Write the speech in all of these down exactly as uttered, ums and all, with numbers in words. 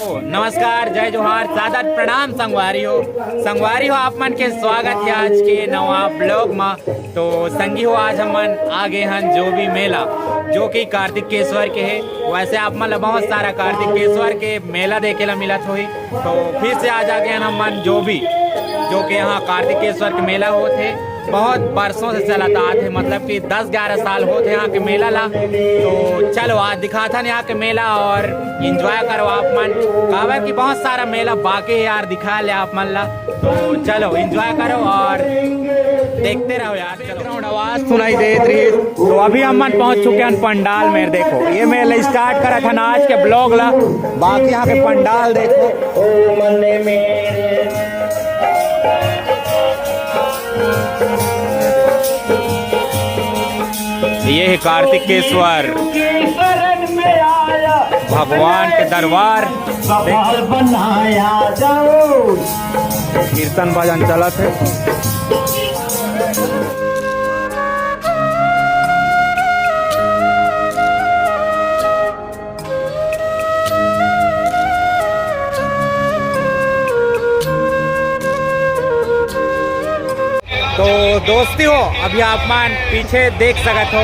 नमस्कार, जय जोहार, सादर प्रणाम संगवारी हो। संगवारी हो, आप मन के स्वागत हे आज के नवा ब्लॉग म। तो संगी हो, आज हमन आ गे हन जोबी मेला, जो कि कार्तिकेश्वर के हे। वैसे आप मन ल बहुत सारा कार्तिकेश्वर के मेला देखे ला मिलत होही, तो फिर से आज आ गे हन हमन जोबी, जो कि यहाँ कार्तिकेश्वर के मेला होत हे। बहुत बरसों से चलत आत हे, मतलब कि दस ग्यारह साल होत हे यहाँ के मेला ला। तो चलो, आज दिखाथन यहाँ के मेला और एंजॉय करो आप मन, काबर कि बहुत सारा मेला बाकी हे यार, दिखा ले आप मन ला। तो चलो, एंजॉय करो और देखते रहो यार। चलो। बैकग्राउंड आवाज सुनाई देत रही। तो अभी हमन पहुंच चुके हैं पंडाल में। देखो, ये मेला स्टार्ट करत हन आज के ब्लॉग ला। बाकी यहाँ के पंडाल देखो। ये है कार्तिकेश्वर भगवान के दरबार। कीर्तन भजन चलत हे। तो दोस्ती हो, अभी आप मन पीछे देख सकत हो,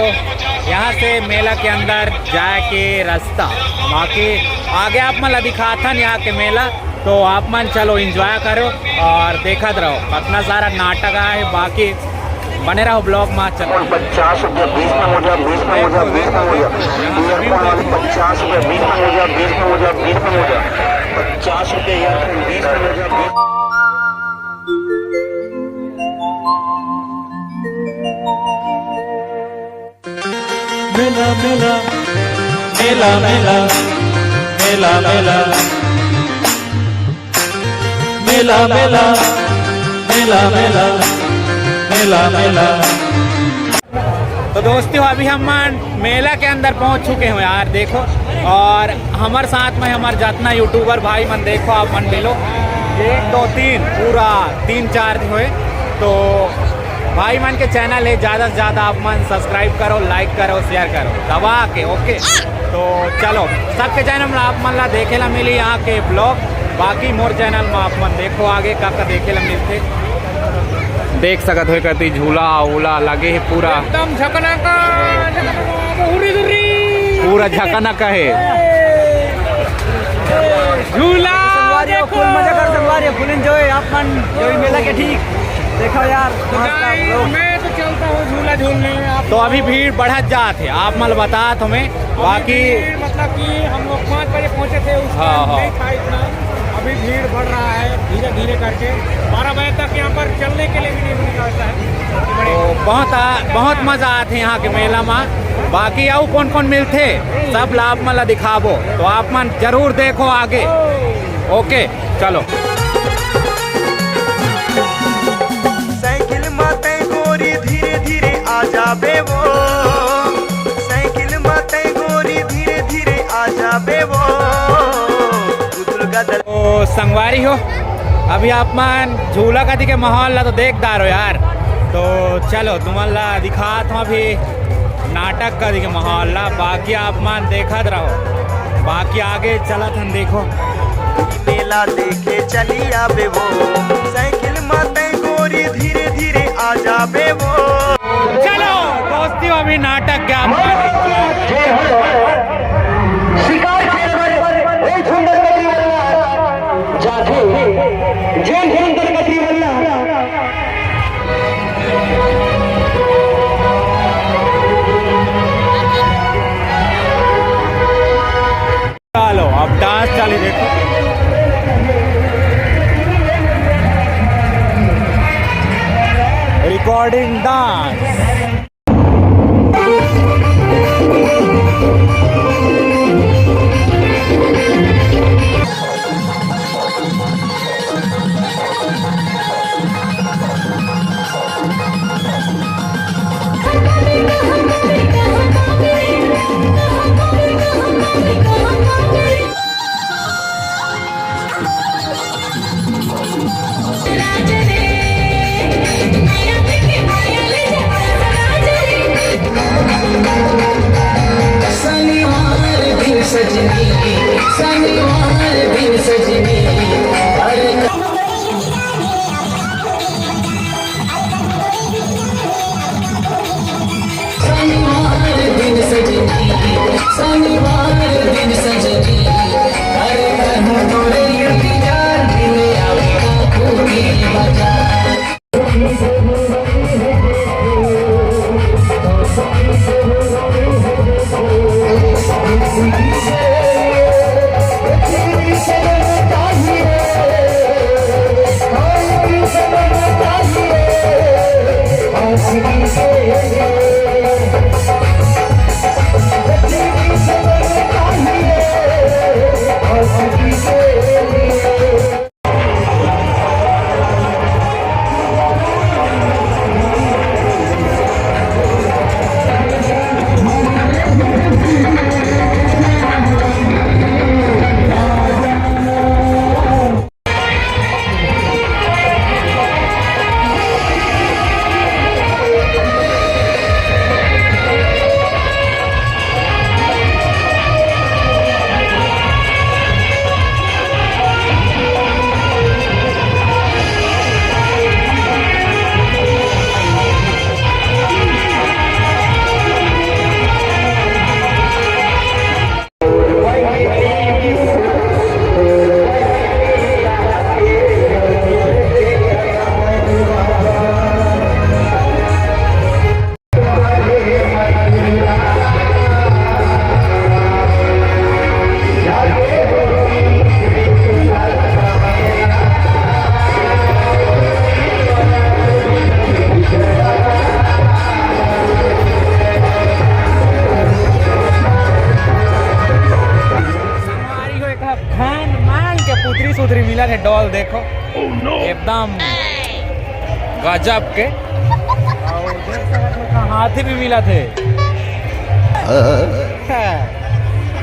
यहाँ से मेला के अंदर जाए के रास्ता। बाकी आगे आप मन ला दिखाथन यहाँ के मेला, तो आप मन चलो एंजॉय करो और देखत रहो, कितना सारा नाटक आए हे। बाकी बने रहो ब्लॉग में। चलो, पचास रुपया, बीस में हो जा, बीस में हो जा, बीस में हो जा। ईयरफोन वाली पचास रुपया, बीस में हो जा, बीस में हो जा, बीस में हो जा। पचास रुपया ईयरफोन, बीस में हो जा, बीस। मेला मेला, मेला मेला, मेला मेला, मेला मेला, मेला मेला, मेला मेला। तो दोस्ती हो, अभी हमन मेला के अंदर पहुंच चुके हो यार, देखो। और हमर साथ में हमर जतना यूट्यूबर भाई मन, देखो आप मन मिलो, एक दो तीन, पूरा तीन चार होए। तो भाई मन के चैनल हे, ज्यादा से ज्यादा आप मन सब्सक्राइब करो, लाइक करो, शेयर करो दबा के, ओके। तो चलो, सबके चैनल में आप मन ला देखे ला मिली यहाँ के ब्लॉग। बाकी मोर चैनल में आप मन देखो आगे का का देखे ला मिलथे। देख सकत हो, कति झूला उला लगे हे पूरा। एकदम झकनाका, झकनाका, हुरी दुरी। पूरा झकनाका हे। झूला संगवारी हो, देखो। फुल मजा कर संगवारी हो, फुल एंजॉय। आप मन जोबी मेला के ठीक देखो यार, मस्त आप लोग। मैं तो चलता हूँ झूला झूलने। आप तो अभी भीड़ बढ़त जात हे, आप मन ल बतात हमें। बाकी भीड़, मतलब कि हम लोग पाँच बजे पहुंचे थे, उस हाँ, time हाँ। नहीं था इतना। अभी भीड़ बढ़ रहा है धीरे धीरे करके। बारह बजे तक यहाँ पर चलने के लिए भी नहीं मिलता है। तो बहुत आ, बहुत मजा आते हैं यहाँ के मेला में। बाकी अउ कौन कौन मिलथे, सब ला आप मन ला दिखाबो, तो आप मन जरूर देखो आगे। ओके, चलो। साइकिल म तै गोरी धीरे धीरे आ जाबे वो, साइकिल म तै गोरी धीरे धीरे आ जाबे वो, गुदुल गदल। तो संगवारी हो, अभी आप मन झूला कति के माहौल ला तो देख डारो यार। तो चलो, तुमन ला दिखात हूँ अभी नाटक कति के माहौल ला, बाकी आप मन देखत रहो, बाकी आगे चलत हन। देखो, मेला देखे चली आबे वो, साइकिल म तै गोरी धीरे धीरे आ जाबे वो। चलो दोस्ती, अभी नाटक क्या शिकार खेल बर एक झुंड कटी वाला जाथे, जेन झुंड कटी वाला। चलो, अब डांस चालू, देखो, रिकॉर्डिंग डांस। शनिवार दिन सजनी, शनिवार दिन सजनी, अरे शनिवार दिन सजनी, शनिवार दिन सजनी, अरे कहूँ तोरे इंतजार, मिले आवे काकू की बाजार। संगवारी हो, एक फैन मान के पुतरी सुतरी मिलत हे, डॉल देखो, एकदम गजब के। अउ देख सकत हो, हाथी भी मिलत हे।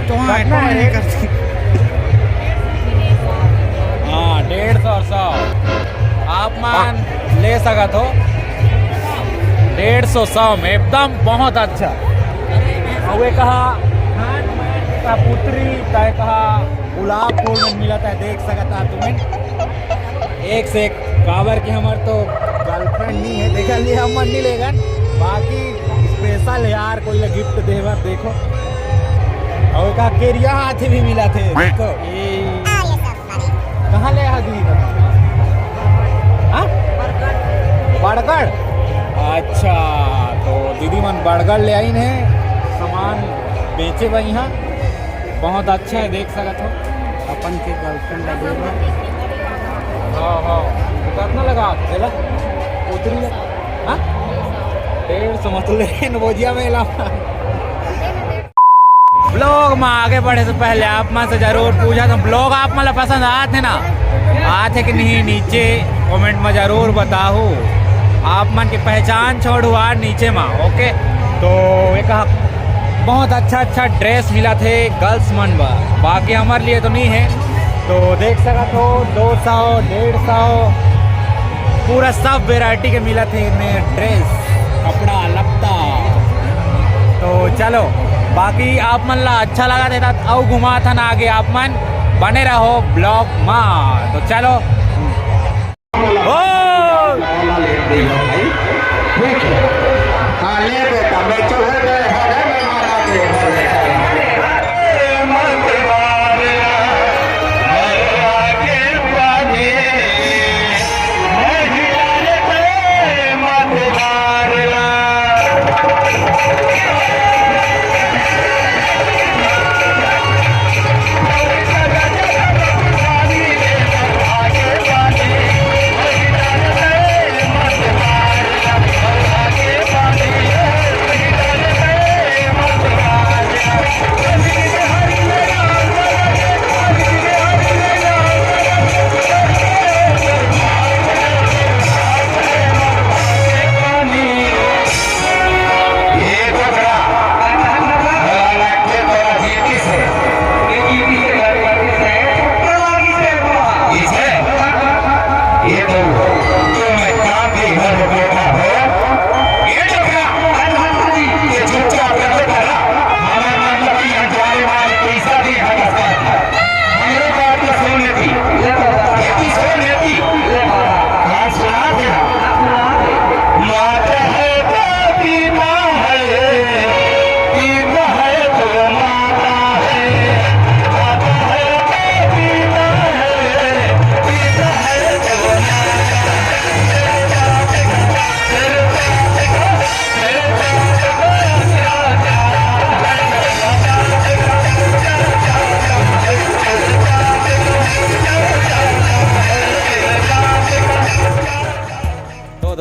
तो हाँ, कतना हे? हाँ, डेढ़ सौ, सौ। आप मन ले सकत हो, डेढ़ सौ, सौ में एकदम बहुत अच्छा। अउ ये कहा, का पुतरी, तय कहा, गुलाब फूल में मिलत हे, देख सकत हो तुमन। एक से एक, काबर के हमर तो गर्लफ्रेंड नहीं है, देख लिए हमन नहीं लेगन, बाकी स्पेशल यार कोई ला गिफ्ट देवर, देखो। अउ का केरिया हाथी भी मिलत हे, देखो। ये कहाँ ले आ दीदी? हाँ? बड़गड़। अच्छा, तो दीदी मन बड़गड़ ले आइन हे, सामान बेचे बर इहाँ। बहुत अच्छा हे, देख सकत हो। अपन के गर्लफ्रेंड लगे बा। हाँ, हाँ। तो कितना लगा आप? चला? उतरी ले। हाँ? डेढ़ सौ मत ले, नवोजिया में ला। ब्लॉग में आगे बढ़े से पहले आप मन से जरूर पूछा, तो ब्लॉग आप मन ला पसंद आत हे ना? आत हे कि नहीं, नीचे कमेंट में जरूर बताओ। आप मन के पहचान छोड़ू आ नीचे में, ओके? तो एक बहुत अच्छा अच्छा ड्रेस मिलत हे गर्ल्स मन बर, बाकी हमर लिए तो नहीं हे। तो देख सकत हो, दो सौ, डेढ़ सौ, पूरा सब वेराइटी के मिलत हे एमे ड्रेस, कपड़ा, लत्ता। तो चलो, बाकी आप मन ला अच्छा लगा देता, अउ घुमाथन आगे, आप मन बने रहो ब्लॉग मा। तो चलो, ओ! ठीक है। हाँ, ले बेटा, मैं चूहे गए हरे में मारा दे।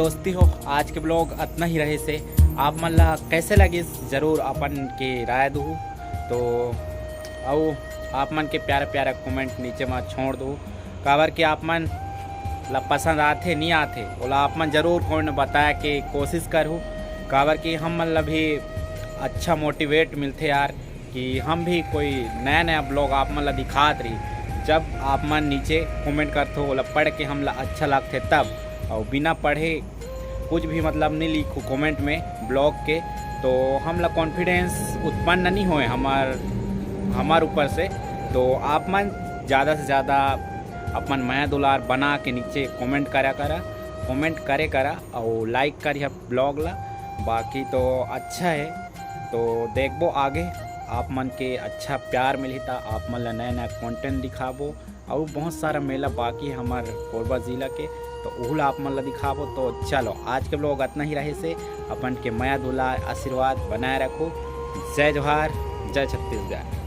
दोस्ती हो, आज के vlog अतना ही रहे से। आप मन ला कैसे लगिस, जरूर अपन के राय दू। तो अउ आप मन के प्यारा प्यारा comment नीचे में छोड़ दू, काबर कि आप मन ला पसंद आथे नहीं आथे, ओला आप मन जरूर comment में बताए के कोशिश करहू, काबर कि हम मन ला भी अच्छा motivate मिलथे यार, कि हम भी कोई नया नया vlog आप मन ला दिखात रही। जब आप मन नीचे comment करथो, ओला पढ़ के हमला अच्छा लगथे तब, अउ बिना पढ़े कुछ भी मतलब नहीं लिखो comment में vlog के, तो हमला confidence उत्पन्न नहीं होए हमार हमार ऊपर से। तो आप मन ज़्यादा से ज़्यादा अपन मया दुलार बना के नीचे comment करा करा, comment करे करा अउ like करिहा vlog ला। बाकी तो अच्छा है, तो देखबो आगे आप मन के अच्छा प्यार मिलही त आप मन ला नया नया content दिखाबो। अउ बहुत सारा मेला बाकी है हमार कोरबा जिला के, तो ओहू ला आप मन ला दिखाबो। तो चलो, आज के vlog अतना ही रहे से। अपन के मया दुलार आशीर्वाद बनाए रखो। जय जोहार, जय छत्तीसगढ़।